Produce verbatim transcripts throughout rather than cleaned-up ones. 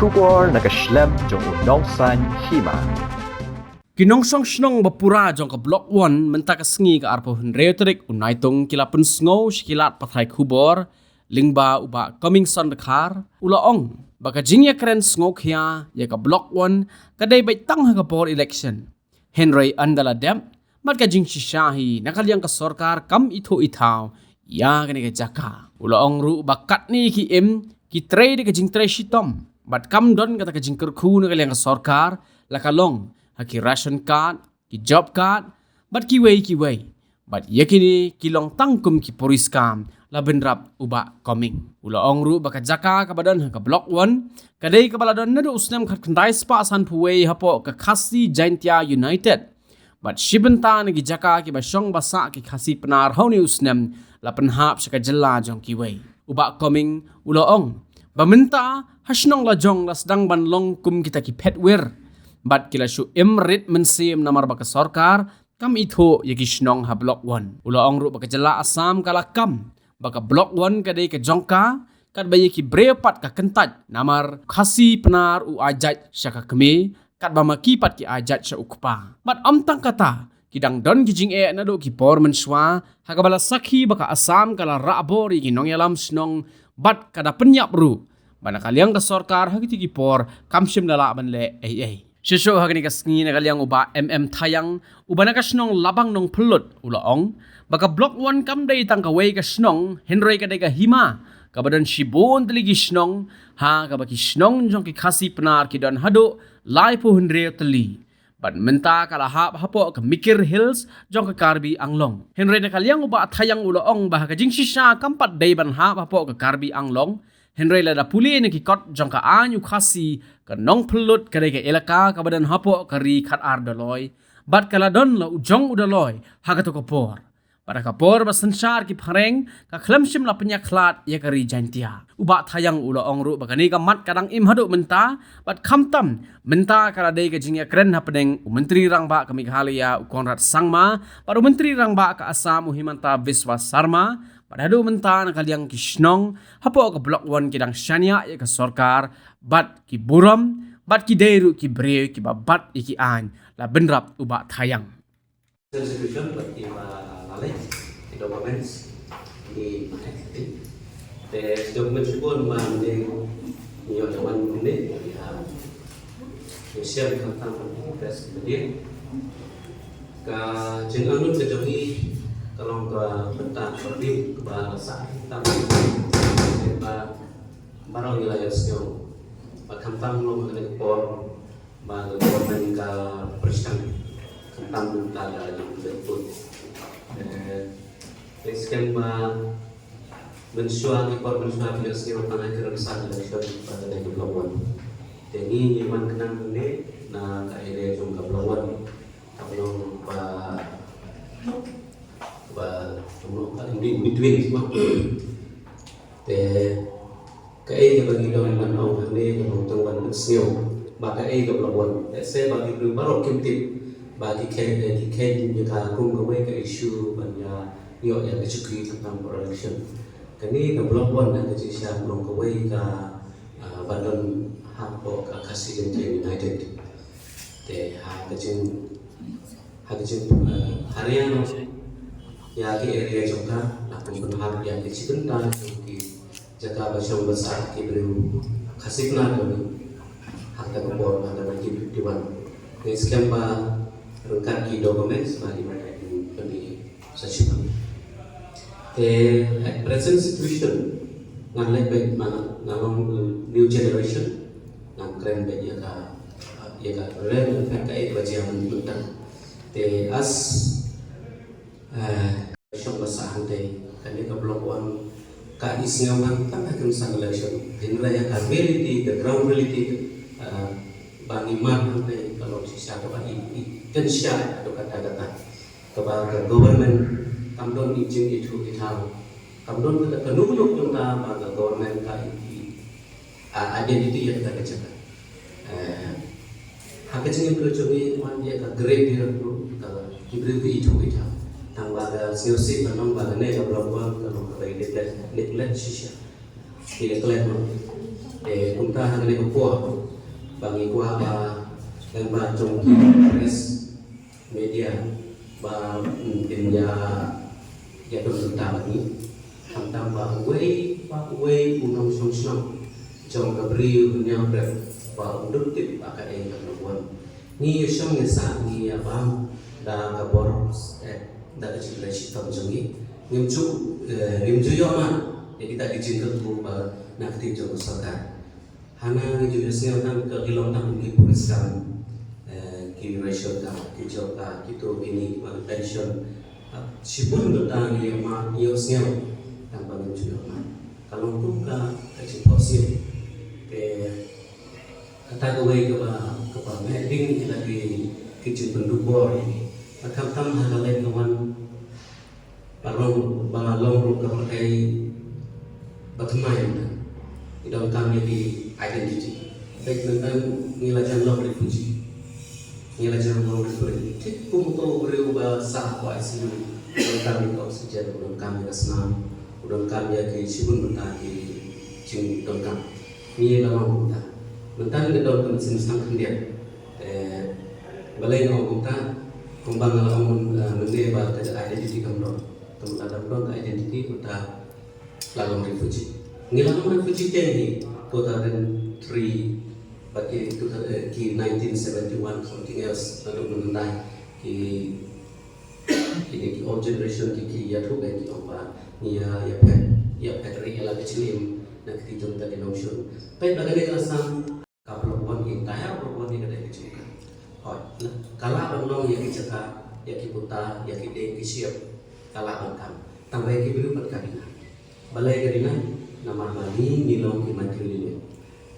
Khubor na ka shlem jong u Nongsaiñ Hima. Ki nongshong shnong ba pura jong ka Block One mynta ka sngi ka arphew hynriew tarik u Naitung ki la pynsngew sha ki lad pathai khubor lyngba u Bah Comingson Dkhar, u la ong ba ka jingïakren sngewkhia ïa ka Block One ka dei beit tang ha ka por election. Hynrei ynda la dep, bad ka jingshisha hi na ka liang ka sorkar kam ithuh ithaw ïa kane ka jaka. U la ong ruh ba katne ki im ki trei da ka jingtrei shitom, bad kam don kata ka jingkyrkhu na ka liang ka sorkar, la ka long ha ki ration card, ki job card, bad kiwei kiwei. Bad ïa kine ki long tang kum ki puriskam, la bynrap u Bah Coming. U la ong ruh ba ka jaka kaba don ha ka Block One ka dei kaba la don naduh u snem khatkhyndai spah sanphew wei hapoh ka Khasi Jaintia United. Bad shi bynta na ki jaka kiba shong ba sah ki Khasi Pnar ha une u snem la pynhap sha ka jylla jong kiwei. U Bah Coming u la ong ba mynta ha shnong la jong la sdang ban long kum kita ki phetwir, bad ki la shu im rit mynsiem namar ba ka sorkar kam ithuh ïa ki shnong ha Block One. U la ong ruh ba ka jylla Assam ka la kam ba ka Block One ka dei ka jong ka, katba ïa ki briew pat ka kyntait namar Khasi Pnar u ai jait sha ka kmie, katba ma ki pat ki ai jait sha u kpa. Bad ym tang kata, ki dang don ki jingeh naduh ki por mynshuwa ha kaba la sakhi ba ka Assam ka la rah bor ïa ki nongïalam shnong, bad ka da pynïap ruh ba na ka liang ka sorkar ha kiti ki por kam shym la lah ban leh ei ei. Shisha ha kane ka sngi na ka liang u Bah M M Thayang, uba na ka shnong Labang Nongphyllut, u la ong ba ka Block One kam dei tang kawei ka shnong, hynrei ka dei ka hima kaba don shibun tylli ki shnong, ha kaba ki shnong jong ki Khasi Pnar ki don haduh laiphew hynriew tylli. Bad mynta ka la hap hapoh ka Mikir Hills jong ka Karbi Anglong. Hynrei na ka liang u Bah Thayang u la ong ba ha ka jingshisha kam pat dei ban hap hapoh ka Karbi Anglong, hynrei lada pule na ki kot jong ka aiñ u Khasi, ka Nongphyllut ka dei ka elaka kaba don hapoh ka ri khatar Doloi, bad ka la don la u jong u Doloi ha kato ka por. Bad ha ka por ba synshar ki phareng ka khlem shym la pynïakhlad ïa ka ri Jaintia. U Bah Thayang u la ong ruh ba kane ka mat ka dang im haduh mynta, bad khamtam mynta ka la dei ka jingïakren hapdeng u Myntri Rangbah ka Meghalaya u Conrad Sangma, bad u Myntri Rangbah ka Assam u Himanta Biswa Sarma, bad haduh mynta na ka liang ki shnong hapoh ka Block One ki dang shaniah ïa ka sorkar, bad ki burom, bad ki dei ruh ki briew kiba bat ïa ki aiñ, la bynrap u Bah Thayang. Constitution bad ki ba la leh ki documents ki ma eh. Te document shibun ba ne ïoh jaman ne ïa ïa share khamtam press media. Ka jingangnud ka jong i ka long ka bynta ka rim kaba la sah khamtam ba baroh ngi la ïohsngew. Ba khamtam long ha kane ka por ba ka government ka pyrshang khamtam da ka jingpynlong. Eh, te skhem ba mynshuwa ki por mynshuwa phi ïohsngew tang ha ki rynsan election ba ka dei ka Block One. Te ngi ngi wan khnang ne na ka area jong ka Block One. Ka long ba ba in between, in between, sma. Te kaei kaba ngi dang ban ong hangne, kaba ngi dang ban pynsngew ba kaei ka Block One. Let's say ba ki briew baroh kim tip ba ki khein, ki khein ïa ka kum kawei ka issue ban ïa ïoh ïa ka shakri tang tang for election. Kane ka Block One na ka jingshisha ka long kawei ka, ah, ba don hapoh ka Khasi Jaintia United. Te ha ka jing Ha ki jing, eh, ha ri ïa ki area jong ka, la pynhap ïa ki shi bynta jong ki jaka ba shong ba sah ki briew Khasi Pnar jong ngi. Ha kata ka por ha ka nineteen fifty-one. Ngi skhem ba ryngkat ki documents ba ki ba ki sa shipang. Te at present situation ngan leh beit ma nga long new generation, ngan kren beit ïa ka, ïa ka ren ka ka ïa ka jia mynta. Te as, eh, shong ba sah hangtei kane ka Block One ka i sngew ngan tang ka kynsan election. Hynrei ïa ka reality, ka ground reality, eh, ba ngi mad hangtei ka long shisha kaba i, i kynsha ïa ka kata kata. Kaba ka government kam don i jingithuh ithaw, kam don kata ka nuknuk jong ka ba ka government ka i, i, a, identity ïa kata ka jaka. Eh, ha ka jingim ka jong i wan ïa ka great deal ruh ka ki briew ki ithuh ithaw. Tang ba ka sngewsih ba nong ba kane ka Block One ka long kaba i neglect, neglect shisha. Ki neglect noh. Eh, kum Te ha kane ka por ba ngi kwah ba lyngba jong ki press media ba, mm, kin ïa, ïa don bynta bad ngi. Khamtam ba uwei pa uwei u nongshong shnong jong ka Bri u Hynñiewtrep ba un tip ba kaei ka Block One. Ngi ïa shong ïa sah, ngi ïa bam da ka bor, eh, da ka jingïaishah shitom jong ngi. Ngim ju, eh, ngim ju ïoh man ïa kita ki jingkyrkhu ba na ka kti jong ka sorkar. Hana ngi ju ïohsngew tang ka, ki long tang ki puriskam, eh, ki ration card, ki job card, kito kine kiba pension. Ah, shibun bynta ngi ïoh ma-, ngi ïohsngew tang ba ngim ju ïoh man. Ka long kum ka, ka jingphohsniew. Te kata kawei kaba, kaba meh ding kita ki, ki jingpynduh bor ïa ngi. Khamtam ha ka leit ka wan ba long, ba long ruh ka pyrthei ba thymmai. Ngi donkam ïa ki identity. Peit mynta ngi la jan long refugee. Ngi la jan long refugee. Thik kum uto u briew ba sah ha I C U. Donkam ïa ka oxygen, donkam ïa ka snam, donkam ïa ki shibun bynta ki jingdonkam. Ngi la long kumta. Mynta ngi don ka mynsiem sngewthuh khyndiat. Te balei nga ong kumta, kumba nga la ong, eh, mynne ba ka identity kam don. Te mynta kam don ka identity, mynta la long refugee. Ngi la long refugee te ngi two thousand three, bad ki two thousand, eh, ki nineteen seventy-one something else, naduh mynhyndai ki, ki, ki old generation ki, ki ïathuh, ki ong ba ngi ïa, ïa phet, ïa phet ri ïa la ka jingim na ka kti jong kita ki nongshun. Peit ba kane ka la sdang. Ka Block One, ki entire Block One hi ka dei ka jong ka. Hooid, ka lah ban long ïa ki jaka, ïa ki puta, ïa ki dieng ki shyiap, ka lah ban kam. Tangba ïa ki briew pat ka dei na. Balei ka dei na? Namar ba ngi, ngi long ki matrilineal.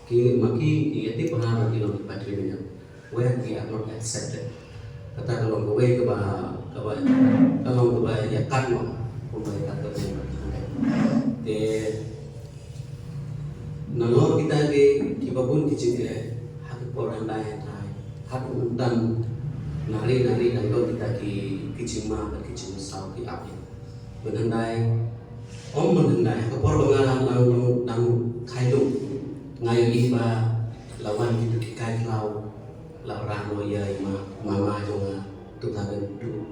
Ki, ma ki, ki ïa tip ba ngi long ki matrilineal. Where we are not accepted. Kata ka long kawei kaba, kaba, ka long kaba ïa kat mo, kumba ïa kat ka dei. Te nalor kita ki, kiba bun ki jingeh, ha ki por hyndai hyndai, haduh mynta, nari nari dang don kita ki, ki jingma bad ki jingmynsaw ki ap ïa. Mynhyndai, ym mynhyndai, ha ka por ba nga dang, dang, dang khailung, nga ïohi ba la wan kito ki kai khlaw, la rah noh ïa i ma, mama jong nga, two thousand two.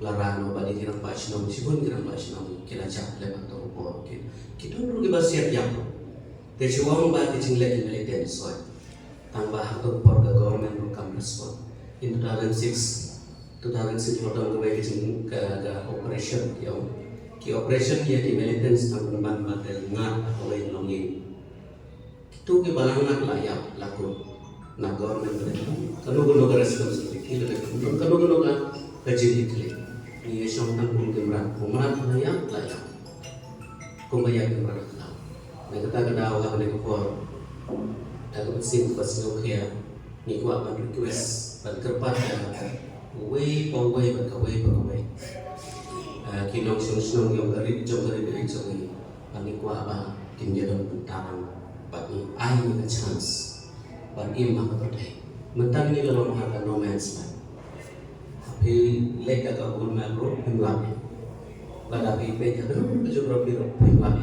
La rah noh bad ïa ki rangbah shnong, shibun ki rangbah shnong ki la jah lem ha kato ka por, ki, ki don ruh kiba siat ïap. Te shu ong ba ki jingleh ki militant shuwa. Tangba ha kato ka por ka government ruh kam respond. In two thousand six, two thousand six la don kawei ka jing, ka, ka operation ki ong. Ki operation ïa ki militants tang ban ban ba ka ngat ha kawei ka longïing. Kito kiba la ngat la ïap, la kut. Na government ka dei kano kano ka responsibility, la dei kano kano ka, ka jingkitkhlieh. Ngi ïa shong tang kum ki mrad, u mrad la ïap, la ïap. Kumba ïap ki mrad la. Na kata ka daw ha kane ka por, da ka mynsiem kaba sngewkhia, ngi kwah ban request, ban kyrpad ïa uwei pa uwei bad kawei pa kawei. Ah, ki nongshong shnong jong ka ri, jong ka ri, jong ka ri. Ba ngi kwah ba kin ïa don bynta bad ngi ai ngi ka chance ban im ha ka pyrthei. Mynta ngi la long ha ka no man's land. Phi leit da ka Google Map ruh phim lap. Lada phi peit ha ka ruh ka geography ruh phim lap.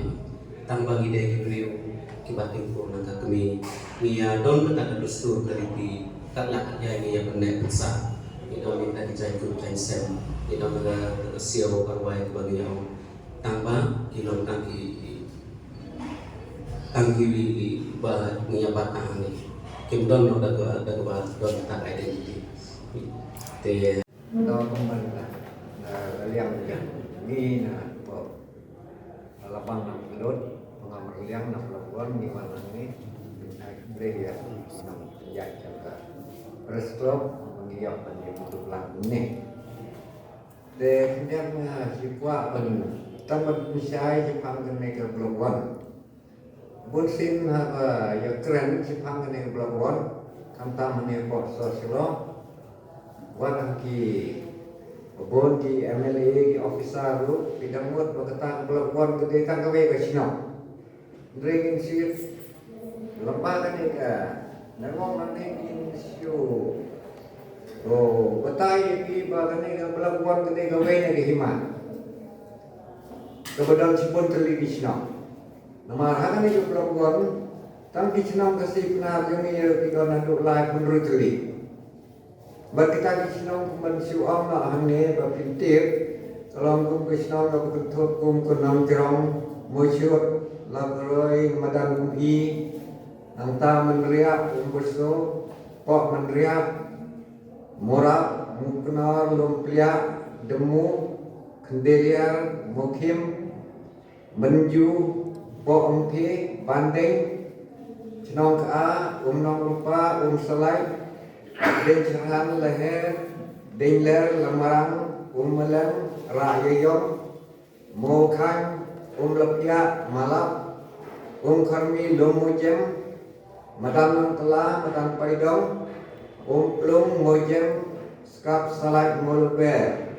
Tang ba ngi dei ki briew kiba tim pur nang ka kmie. Ngi ïa don kata ka dustur ka riti. Kat la kat ïa ngi ïa pynneh pynsah. Ngi don ngi kata ki jaiñkut jaiñsem. Ngi don ka, ka siaw ka rwai kaba ngi ïa ong. Tang ba ki long tang ki, ki, tang ki, ki, ba ngi ïa bat tang hangne. Kim don noh da ka, da kaba don tang identity. Te. Dau kumban na, na liang liang. Ngi na ko. Labang na lut, pengam liang na pelabon ngi wan hangne. Ngi na bre ïa. Nang ïa jaka. Press club ngi ïa pan ïa tu lang ni. Te khyndiat nga shu kwah ban tang ban pynshai shaphang kane ka Block One. Bun sien haba ïa kren shaphang kane ka Block One, khamtam hangne hapoh Sohra Shillong. Wat hangki bun ki M L A, ki officer ruh ki dang mut ba kata ka Block One ka dei tang kawei ka shnong. Hynrei ngin shu lympat kane ka, nangno nangno ngin shu, oh, batai ïa phi ba kane ka Block One kane kawei na ka hima kaba don shibun tylli ki shnong. Namar ha kane ka Block One Tang ki shnong Khasi Pnar jong ngi ki don haduh laiphew hynriew tylli. Bad kita ki shnong kumban shu ong noh hangne ba phin tip, ka long kum ki shnong kaba kynthup kum ka Nongtyrong, Mawshut, Labroi, Madan Kum I, nangta Mynriah, Umberso, Pok Mynriah, Murap, Muknor, Lumpliah, Demu, Khyndeliar, Mukhim, Mynju, Pok Umthe, Bandeng, Chnong Ka, Umnong Rupa, Umsalai, Deng Syrhan, Leher, Dengler, Lamarang, Ummelem, Rah Yayong, Mokhain, Umlapiah, Malap, Umkharmi, Lum Mujem, Madan Nongtla, Madan Paidong, Umplung, Mojem, Skap, Salai, Moluber,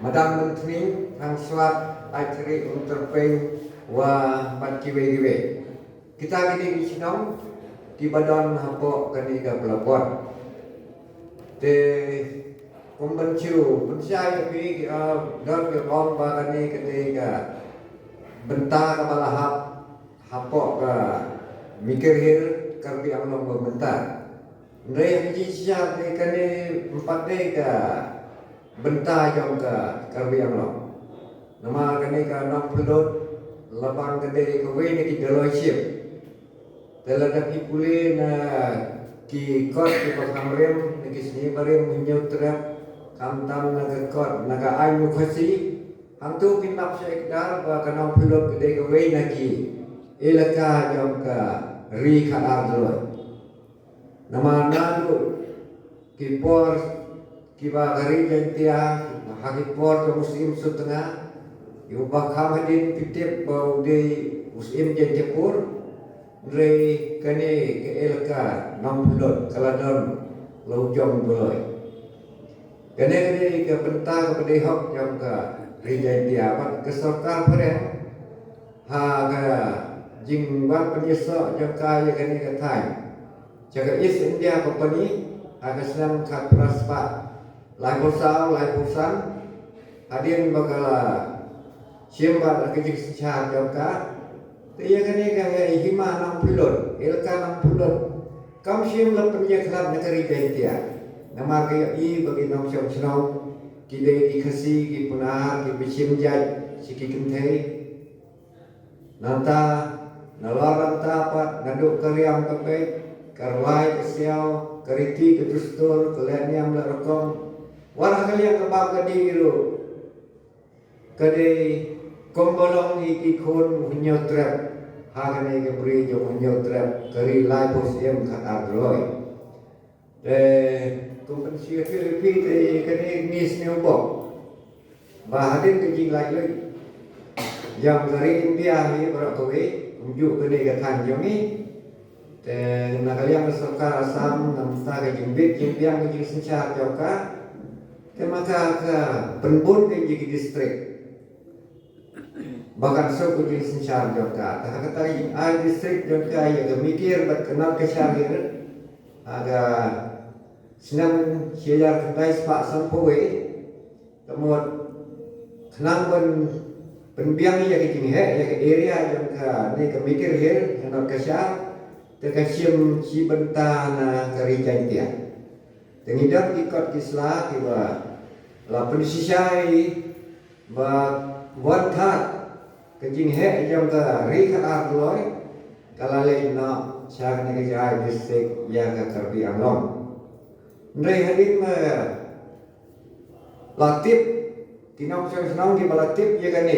Madan Mynthning, Thangswat, Aichri, Umterpeng, wa bad kiwei kiwei. Kita kine ki shnong kiba don hapoh kane ka Blapon. Te kumban shu pynshai ïa phi, ki, ah, don ki ong ba kane ka dei ka bynta kaba la hap hapoh ka Mikir Hill Karbi Anglong ba mynta. Hynrei ha ka jingshisha te kane ym pat dei ka bynta jong ka Karbi Anglong. Namar kane ka Nongpynlut la bang ka dei kawei na ki doloi ship. Te lada phi pule na ki kot kiba kham rim, na ki sngi barim Hynñiewtrep, khamtam na ka kot, na ka aiñ u Khasi, hangto kin lap sha kdar ba ka Nongpynlut ka dei kawei na ki elaka jong ka Ri Khadar Doloi. Namar naduh ki por kiba ka Ri Jaintia, ha ki por jong u Syiem Sutnga, ïa uba kham hadien phi tip ba u dei u Syiem Jaintiapur, hynrei kane ka elaka Nongpynlut ka la don la u jong u Doloi. Kane ka dei ka bynta kaba dei hok jong ka Ri Jaintia bad ka sorkar phareng ha ka jingwan pynïasoh jong ka ïa kane ka thaiñ sha ka East India Company ha ka snem khatphra spah laiphew saw, laiphew san, hadien ba ka la shim bad ka jingsynshar jong ka. Te ïa kane ka hima Nongpynlut, elaka Nongpynlut, kam shym la pynïakhlad na ka Ri Jaintia. Namar ka ïohi ba ki nongshong shnong ki dei ki Khasi, ki Pnar, kiba shim jait sha ki kynthei. Nangta, nalor nangta pat, naduh ka riam ka peit, ka rwai ka siaw, ka riti ka dustur, ka leh niam leh rukom, wat ha ka liang ka bam ka dih ruh, ka dei kumba long ïa ki khun u Hynñiewtrep ha kane ka bri jong u Hynñiewtrep, ka Ri Laiphew Syiem Khadar Doloi. Te kum ban shu ïathuh ïa phi te kane ngi sngewbok ba hadien ka jinglaitluid jong ka ri India hi baroh kawei, kumjuh kane ka thaiñ jong ngi. Te na ka liang ka sorkar Assam, na bynta ka jingbit jingbiang ka jingsynshar jong ka, te ma ka ka pynbun ka ïa ki district ba kan suk ka jingsynshar jong ka. Te ha kata ka jingai district jong ka ïa ka Mikir bad ka North Cachar Hills ha ka snem shi hajar khyndai spah sanphew wei. Ka mut khnang ban pynbiang ïa ka jingheh ïa ka area jong kane ka Mikir Hills, ka North Cachar, te ka shim shi bynta na ka Ri Jaintia. Te ngi don ki kot ki sla kiba la pynshisha ba one third ka jingheh jong ka Ri Khadar Doloi ka la leit noh sha kane ka jai district ïa ka Karbi Anglong. Hynrei hadien ba la tip, ki nongshong shnong kiba la tip ïa kane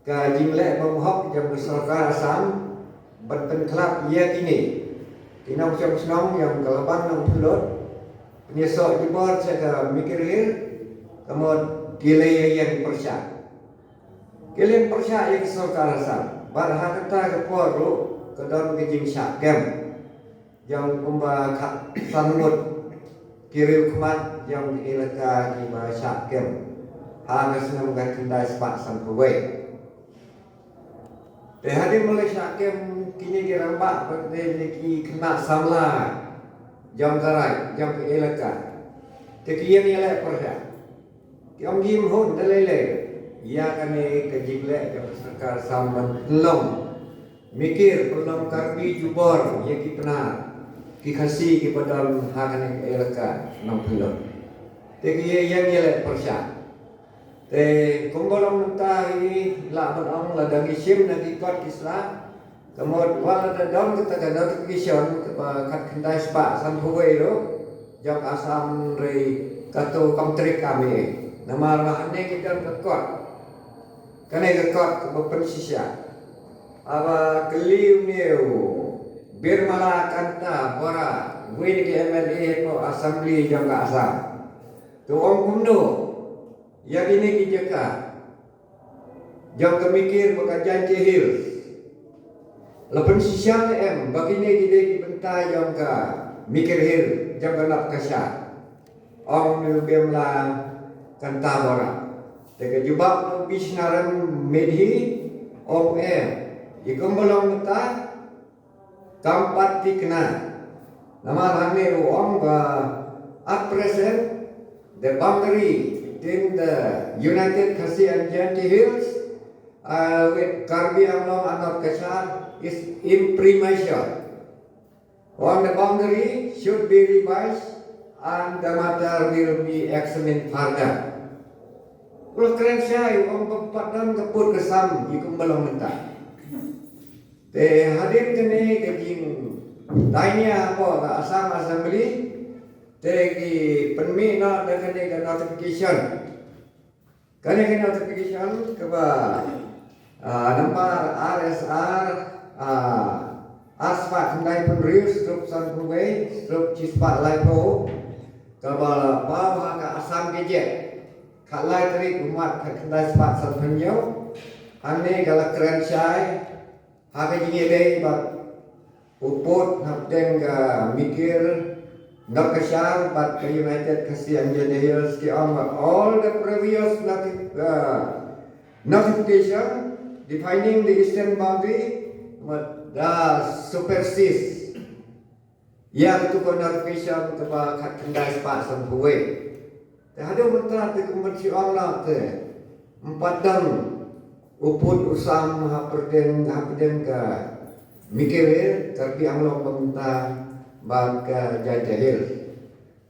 ka jingleh bymhok jong ka sorkar Assam ban pynkhlad ïa kine ki nongshong shnong jong ka Laban Nongpynlut, pynïasoh jubor sha ka Mikir Hills, ka mut ki la ïeng pyrshah. Ki la ïeng pyrshah ïa ka sorkar Assam. Bad ha kata ka por ruh ka don ka jingshah kem jong kumba khatsan ngut ki riewkhmat jong ka elaka kiba shah kem ha ka snem khatkhyndai spah sanphew wei. Te hadien ba la shah kem kine ki rangbah bad kine ki khynnah samla jong ka raid jong ka elaka, te ki ïeng ïaleh pyrshah. Ki ong ngim hun da lei lei ïa kane ka jingleh jong ka sorkar Assam ban pynlong Mikir pynlong Karbi jubor ïa ki Pnar, ki Khasi kiba don ha kane ka elaka Nongpyllun. Te ki ïeng ïaleh pyrshah. Te kumba long mynta hi, lah ban ong lada ngi shim na ki kot ki sla, ka mut wat lada don kata ka notification kaba khatkhyndai spah sanphew wei ruh, jong Assam ruh kato kam trei kam ei. Namar ba hangne ki don ka kot. Kane ka kot kaba pynshisha. Haba kylli une u Birmala Kanta Bora, uwei na ki M L A hapoh Assembly jong ka Assam, to ong kumno ïa kine ki jaka jong ka Mikir bad ka Jaintia Hills. La pynshisha ne em ba kine ki dei ki bynta jong ka Mikir Hill, jong ka North Cachar? Ong une u Birmala Kanta Bora. Te ka jubab na u Bishnaram Medhi, ong em, ïa kumba long mynta kam pat thikna. Namar hangne u ong ba at present the boundary between the United Khasi and Jaintia Hills, uh, with Karbi Anglong and North Cachar is impremature. On the boundary should be revised and the matter will be examined further. U la kren shai, u ong ba pat don ka pud ka sam ïa kumba long mynta. Te hadien kane ka jingthait nia hapoh ka Assam Assembly, te ki pynmih noh da kane ka notification. Kane ka notification kaba, ah, nambar R S R, ah, ar spah khyndai phew hynriew stroke sanphew wei stroke shi spah laiphew, kaba la paw ha ka Assam Gazette, khatlai tarik u March khatkhyndai spah sanphew hynñiew. Hangne ka la kren shai ha ka jingïadei bad u pud hapdeng ka Mikir, North Cachar bad ka United Khasi and Jaintia Hills, ki ong ba all the previous noti-, uh, notification defining the eastern boundary, mut da supersede ïa katu ka notification kaba khatkhyndai spah sanphew wei. Te haduh mynta te kumba shu ong noh te, ym pat don u pud u sam hapdeng, hapdeng ka Mikir Hill, Karbi Anglong ba mynta, bad ka Jaintia Hills.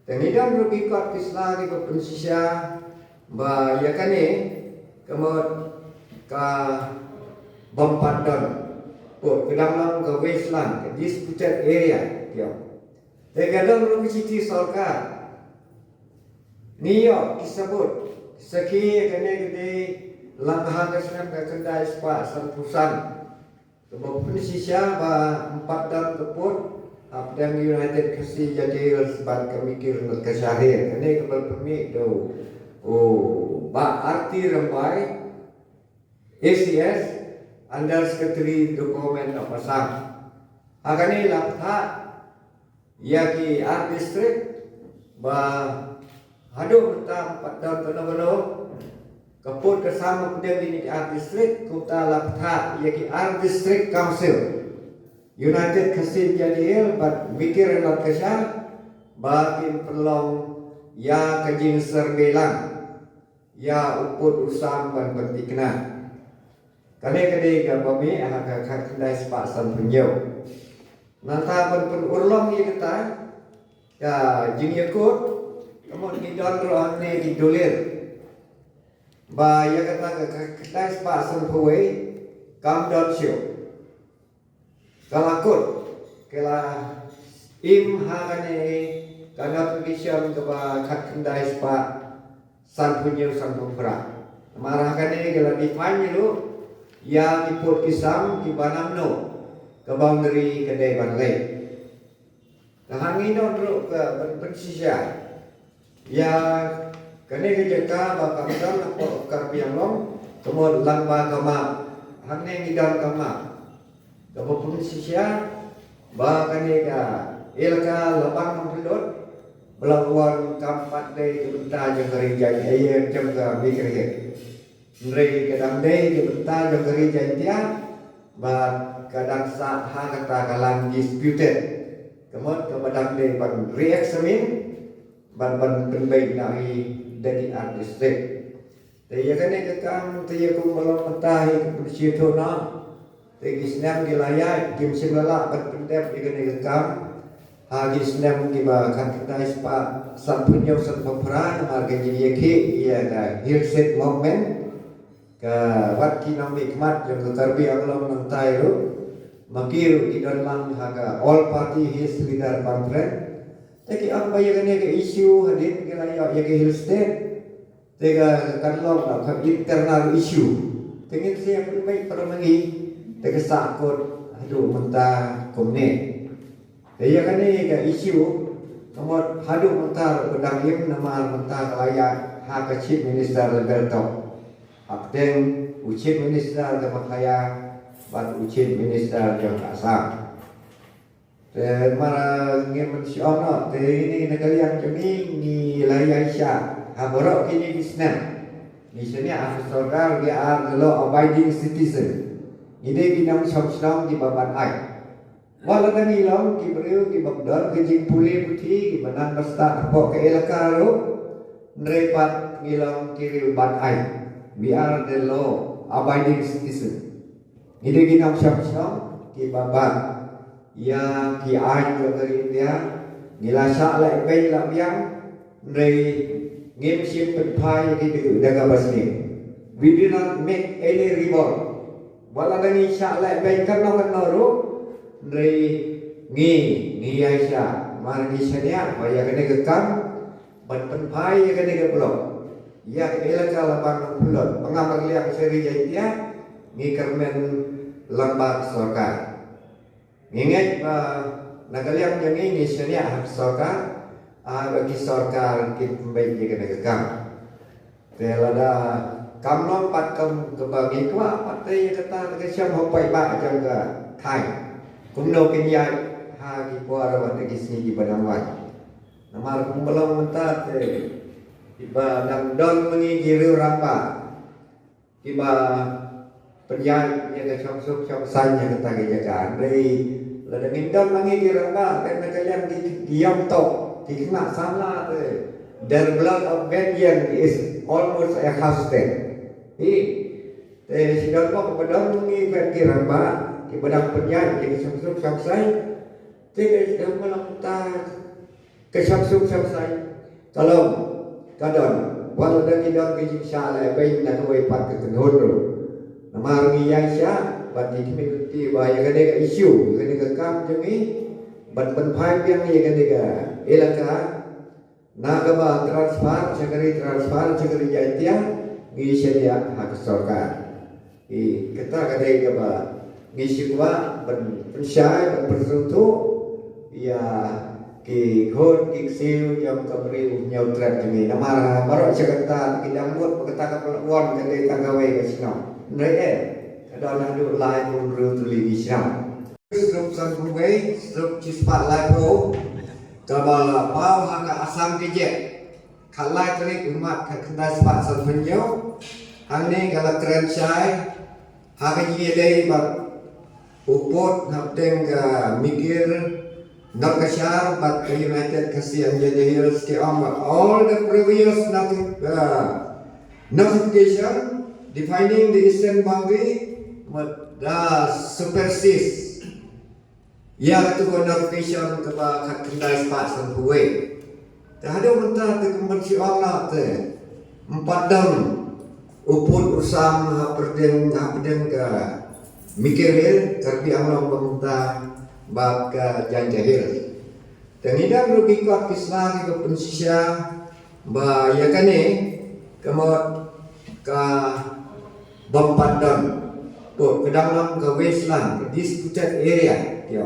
Te ngi don ruh ki kot ki sla kiba pynshisha ba ïa kane ka mut ka bym pat don pud, ka dang long ka wasteland, ka disputed area, ïa. Te ka don ruh ka shithi sorkar. Ngi ïoh ki sabut, sakhi, kane ka dei lang ha ka snem ka khyndai spah sanphew san, kaba pynshisha ba ym pat don ka pud hapdeng United Khasi Jaintia Hills bad ka Mikir North Cachar Hills. Kane kaba la pynmih da u Bah R T Rymbai, A C S, Under Secretary to Government of Assam. Ha kane la pynthah ïa ki ar district ba haduh mynta ym pat don kano kano ka pud ka sam hapdeng kine ki ar district, kumta la pynthah ïa ki ar district council, United Khasi Jaintia Hills bad Mikir North Cachar, ba kin pynlong ïa ka jingsurvey lang ïa u pud u sam ban pynthikna. Kane ka dei kaba mih ha ka khatkhyndai spah sanphew hynñiew. Nangta ban pynurlong ïa kata ka jingïakut, ka mut ngi don ruh hangne ki dulil ba ïa kata ka khatkhyndai spah sanphew wei kam don shuh. Ka la kut, ka la im ha kane ka notification kaba khatkhyndai spah sanphew hynñiew sanphew phra. Namar ha kane ka la define ruh ïa ki pud ki sam kiba na mano ka boundary ka dei ban leh. Te hangne don ruh ka ban pynshisha ïa kane ka jaka ba kam don hapoh Karbi Anglong, ka mut lang ba ka map, hangne ngi don ka map kaba pynshisha ba kane ka elaka Labang Nongpyndut ba la wan kam pat dei ka bynta jong ka Ri Jaintia, eh, jong ka Mikir Hills. Hynrei ka dang dei ka bynta jong ka Ri Jaintia bad ka dang sah ha kata ka land disputed. Ka mut kaba dang dei ban re-examine bad ban pynbeit noh hi da ki ar district. Te ïa kane ka kam te ïa kumba long mynta hi ka pynshithuh noh Te ki snem ki la ïaid, kim shym la lah ban pyndep ïa kane ka kam ha ki snem kiba khatkhyndai spah sanphew hynñiew sanphew phra, namar ka jingïakhih ïa ka Hill State Movement. Ka wat ki nongmihkhmat jong ka Karbi Anglong nangtai ruh, ma ki ruh ki don lang ha ka All Party Hills Leaders Conference. Te ki ong ba ïa kane ka issue hadien ki la ïoh ïa ka Hill State, te ka kan long da ka internal issue. Te ngin sa ïa pynbeit para ma ngi, te ka sahkut haduh mynta kumne. Te ïa kane ka issue, ka mut haduh mynta ruh ka dang im, namar mynta ka la ïaid ha ka Chief Minister level top, hapdeng u Chief Minister ka Meghalaya bad u Chief Minister jong ka Assam. Te namar ngim mynshuwa noh, te ine na ka liang jong ngi, ngi la ïaishah ha baroh kine ki snem. Ngi shaniah ha ka sorkar, we are the law abiding citizen. Ngi dei ki nongshong shnong kiba ban ain. Wat la ngi long ki briew kiba don ka jingpule puthi, kiba nang ba stad hapoh ka elaka ruh, hynrei pat ngi long ki briew ban ain. We are the law abiding citizen. Ngi dei ki nongshong shnong kiba ban ïa ki aiñ jong ka ri India. Ngi la shah leh beiñ la biang, hynrei ngim shym pynphai ïa ki da kaba sniew. We do not make any revolt. Wat la ngi shah leh beiñ kano kano ruh, hynrei ngi, ngi ïaishah, namar ngi shaniah ba ïa kane ka kam ban pynphai ïa kane ka block, ïa ka elaka Labang Nongpynlut, Pangam Rliang sha ri Jaintia, ngi kyrmen lyngba ka sorkar. Ngi ngeit ba na ka liang jong ngi, ngi shaniah ha ka sorkar, ah, ba ki sorkar kin pynbeit ïa kane ka kam. Te lada kam long pat kam kaba ngi kwah pat, te ïa kata ka shem ha u paidbah jong ka thaiñ, kumno kin ïaid ha ki por bad ki sngi kiba dang wan. Namar kumba long mynta te, kiba dang don ma ngi ki riew rangbah kiba pynïaid ïa ka shongsuk shongsaiñ ha kata ka jaka. Hynrei lada ngim don ma ngi ki rangbah, te na ka liang ki, ki ïam tok, ki khynnah samla te, their blood of vengeance is almost exhausted. Hi, te shi don bok ba don ma ngi bad ki rangbah kiba dang pynïaid ïa ka shongsuk shongsaiñ. Te ka dang ma long ta ka shongsuk shongsaiñ ka long, ka don, wat la dang ki don ki jingshah leh beiñ na kawei pat ka kynhun ruh. Namar ngi ïaishah bad ngi khmih lynti ba ïa kane ka issue, ïa kane ka kam jong ngi, ban pynphai biang ïa kane ka elaka na kaba transfer sha ka ri, transfer sha ka ri Jaintia, ngi shaniah ha ka sorkar. Ïa kata ka dei kaba ngi shu kwah ban pynshai, ban pynsngewthuh ïa ki khun ki ksiew jong ka Bri u Hynñiewtrep jong ngi. Namar baroh shi katta ki dang mut ba kata ka Pynlong ka dei tang kawei ka shnong. Hynrei eh, ka don haduh laiphew hynriew tylli ki shnong. Stroke sanphew wei, stroke shispah laiphew, kaba la paw ha ka Assam Gazette. Khatlai tarik u March khatkhyndai spah sanphew hynñiew. Hangne ka la kren shai ha ka jingïadei bad u pud hapdeng ka Mikir North Cachar bad ka United Khasi and Jaintia Hills, ki ong ba all the previous noti-, uh, notification defining the eastern boundary, mut da supersede ïa katu ka notification kaba khatkhyndai spah sanphew wei. Te haduh mynta te kumban shu ong noh te, ym pat don u pud u sam hapdeng, hapdeng ka Mikir Hills, Karbi Anglong ba mynta bad ka Jaintia Hills. Te ngi don ruh ki kot ki sla kiba pynshisha ba ïa kane ka mut ka bym pat don, to ka dang long ka wasteland, ka disputed area, ïa.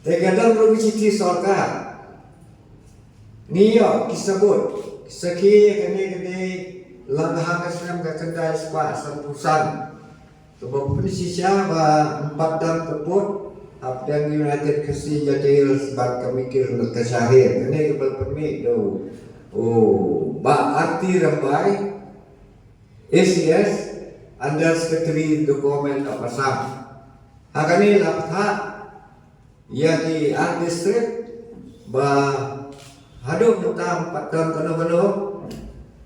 Te ka don ruh ki shithi sorkar. Ngi ïoh ki sabut, ki sakhi, kane ka dei lang ha ka snem khatkhyndai spah sanphew san. Kaba pynshisha ba ym pat don ka pud hapdeng United Khasi Jaintia Hills bad ka Mikir North Cachar Hills. Kane kaba pynmih da u Bah R T Rymbai, A C S, Under Secretary to Government of Assam. Ha kane la pynthah ïa ki ar district ba haduh mynta ym pat don kano kano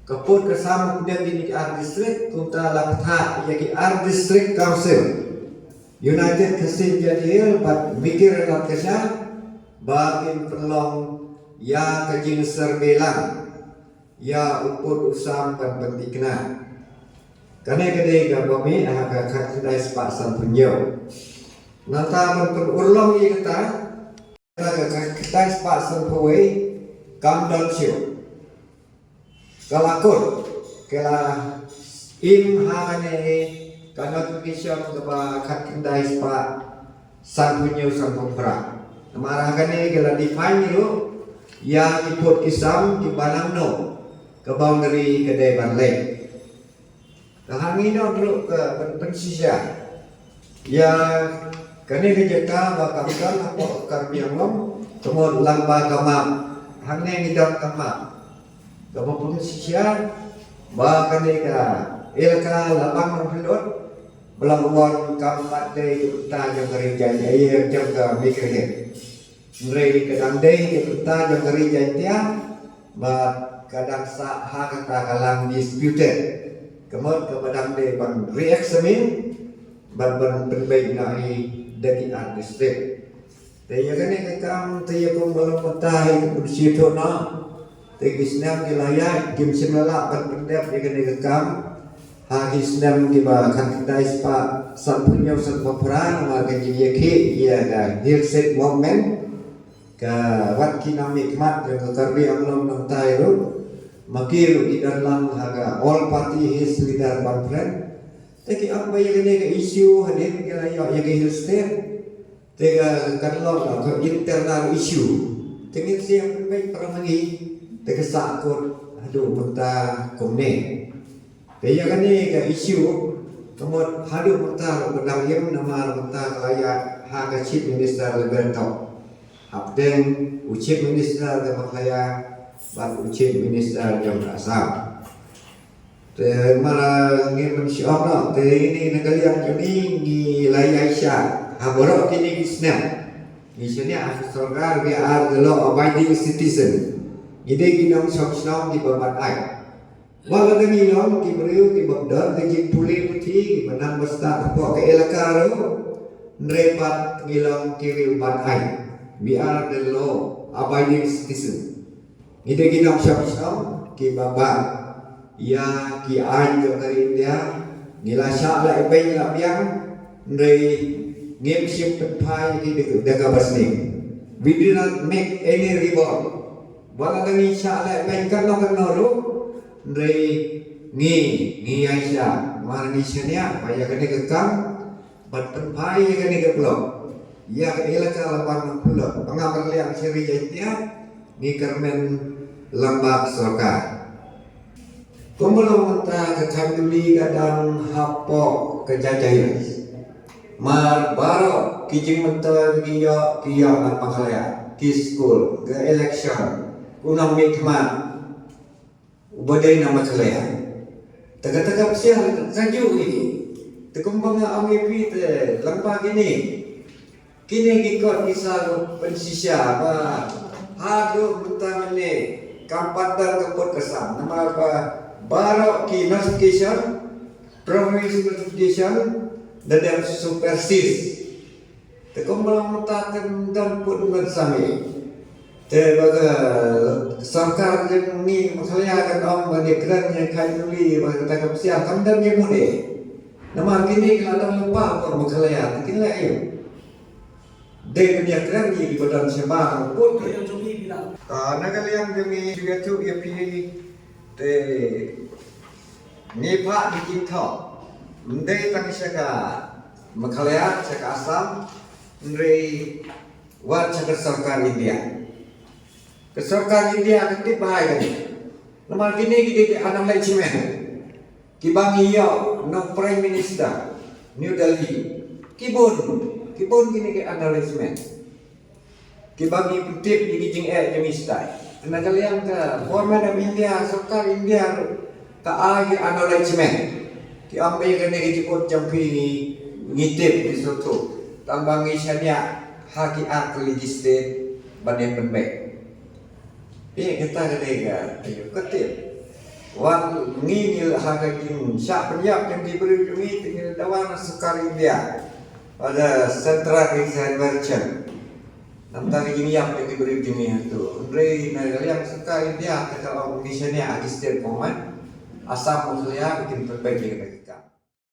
ka pud ka sam hapdeng kine ki ar district, kumta la pynthah ïa ki ar district council. United Khasi Jaintia Hills bad Mikir Lat Kasa ba kin pynlong ïa ka jingsurvey lang ïa u pud u sam ban pynthikna. Kane ka dei kaba mih ha ka khatkhyndai spah sanphew hynñiew. Nangta ban pynurlong ïa kata, ka khatkhyndai spah sanphew wei kam don shuh. Ka la kut, ka la im ha kane ka notification kaba khatkhyndai spah sanphew hynñiew sanphew phra. Namar ha kane ka la define ruh ïa ki pud ki sam kiba nangno ka boundary ka dei ban leh. Ka hangne noh ruh ka pyn- pynshisha ïa kane ka jaka ba kam don hapoh Karbi Anglong, ka mut lyngba ka map. Hangne ngi don ka map kaba pynshisha ba kane ka elaka Labang Nongpynlut ba la wan kam pat dei ka bynta jong ka Ri Jaintia, jong ka Mikir Hills. Hynrei ka dang dei ka bynta jong ka Ri Jaintia bad ka dang sah ha kata ka lang disputed. Ka mut kaba dang dei ban re-examine bad ban pynbeit noh hi da ki ar district. Te ïa kane ka kam te ïa kum ba long mynta hi ka pynshithuh noh. Te ki snem ki la ïaid kim shym la lah ban pyndep ïa kane ka kam ha ki snem kiba khatkhyndai spah sanphew hynñiew sanphew phra namar ka jingïakhih ïa ka Hill State Movement. Ka wat ki nongmihkhmat jong ka Karbi Anglong nangta ruh, ma ki ruh ki don lang ha ka All Party Hills Leaders Conference. Te ki ong ba ïa kane ka issue hadien ki la ïoh ïa ka Hill State, te ka kan long ka internal issue. Te ngin sa ïa pynbeit para ma ngi, te ka sahkut haduh mynta kumne. Te ïa kane ka issue ka mut haduh mynta ruh ka dang im namar mynta ka la ïaid ha ka Chief Minister level top, hapdeng u Chief Minister ka Meghalaya bad u Chief Minister jong ka Assam. Te ma ngi pynshong noh, te ine na ka liang jong ngi ngi la ïaishah ha baroh kine ki snem. Ngi shaniah ha ka sorkar, we are the law abiding citizen. Ngi dei ki nongshong shnong kiba bat aiñ. Wat la ngi long ki briew kiba don ka jingpule puthi, kiba nang ba stad hapoh ka elaka ruh, hynrei pat ngi long ki riew bat aiñ. We are the law abiding citizen. Ngi dei ki nongshong shnong kiba bat ïa ki aiñ jong ka ri India. Ngi la shah la ibeiñ la biang, hynrei ngim shym pynphai ïa ki da kaba sniew. We do not make any revolt. Wat la ngi shah la ibeiñ katno katno ruh, hynrei ngi, ngi ïaishah, namar ngi shaniah ba ïa kane ka kam ban pynphai ïa kane ka block, ïa ka elaka Labang Nongpynlut, ba ngam rliang sha Ri Jaintia, ngi kyrmen lyngba ka sorkar. Kumba long mynta ka Khanduli ka dang hapoh ka Jaintia Hills. Mar baroh ki jingmyntoi ki ïoh, ki ïoh na Meghalaya, ki skul, ka election, u nongmihkhmat uba dei na Meghalaya. Te kata ka psiah ka juh ïa ki. Te kumba nga ong ïa phi te lyngba kine, kine ki kot ki sa pynshisha ba haduh mynta mynne kam pat don ka pud ka sam namar ba baroh ki notification, provincial notification, da dep supersede. Te kumba long mynta te ym don pud ym don sam ïa. Te ba ka sorkar jong ngi Meghalaya kan ong ba ngi kren ïa ka Khanduli ba kata ka psiah kam don ïa mut eh. Namar kine ki la don lypa ha Meghalaya te kin leh aïu. Dei ban ïa kren ïa ki ba don shabar pud. Ka na ka liang jong ngi ju ïathuh ïa phi te ngi phah ki jingthoh. Ym dei tang sha ka Meghalaya, sha ka Assam, hynrei wat sha ka sorkar India. Ka sorkar India ka tip bha ïa kane. Namar kine ki dei ki acknowledgement kiba ngi ïoh na u Prime Minister New Delhi. Ki bun, ki bun kine ki acknowledgement. Kiba ngi pyntip ïa ki jingeh jong ngi shatai. Na ka liang ka Government of India, sorkar India ruh ka ai ki acknowledgement. Ki ong ba ïa kane ka jingmut jong phi ngi, ngi tip ngi sngewthuh. Tang ba ngi shaniah ha ki ar tylli ki state ban ïa pynbeit. Phi kata ka dei ka, ka tip. Wat ngi ngi la ha ka jingshah pynïap jong ki briew jong ngi te ngi la dawa na sorkar India. Pada Central Exam Merchant. Namta ka jingïap ka jingbriew jingïap tu. Hynrei na ka liang sorkar India, ka organisation ïa registered format. Assam Meghalaya, bikin perfect jingïap ka.